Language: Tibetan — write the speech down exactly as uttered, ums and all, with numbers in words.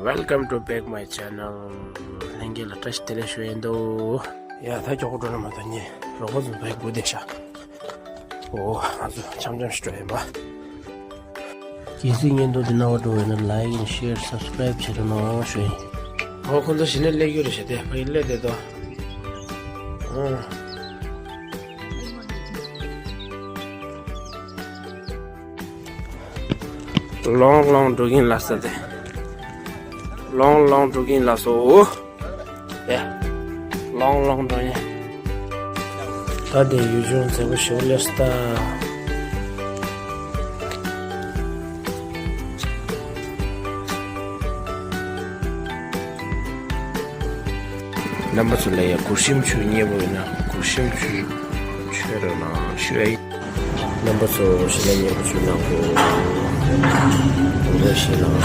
Welcome to back my channel. ལྷན་རྒྱས་ལ་བཀྲ་ཤིས་བདེ་ལེགས་ཞུ་ཡིན་འདུག་ཡ་ད་མགྱོགས་པོ་འགྲོ་ན་མ་ད་ཉེ་རོགས་པ་ཚོ་བས་སྒུག་བསྡད་ཤག་ཨོ་ང་ཚོ་འཆམ་འཆམ་ཞིག་འགྲོ་ཡིན་པ། གལ་སྲིད་བརྙན་ཐུང་འདི་རྣ་བར་འགྲོ་བས་ན་like and share subscribe བྱེད་རོགས་གནང་ཞུ་ཡིན། ཨོ་ཁོ་ཚོ་གཞི་ནས་སླེབས་རྒྱུ་རེད་ཤག་དེ་ཕ་གི་སླེབས་བསྡད་དོ། ཨོ། ལོང་ལོང་འགྲོ་གིན་ལ་ས་དེ། ལོང་ལོང་འགྲོ་གིན་ལ་སོ། ཡ། ལོང་ལོང་འགྲོ་ཡིན། ད་དེ་ཡུལ་ལྗོངས་མཛེས་པོ་ཞིག་སླེབས་སོང་ད། རྣམ་པ་ཚོ་ལ་ཡ་གུར་གཤམ་ཆུ་མཉེས་པོ་ཡོད་ན་གུར་གཤམ་ཆུ་མཆོད་རོགས་གནང་ཞུ་ཡ་ཡིན། རྣམ་པ་ཚོ་ཞི་ལ་མཉེས་པོ་ཆུ་ནག་པོ་འོ་ཞི་ལ་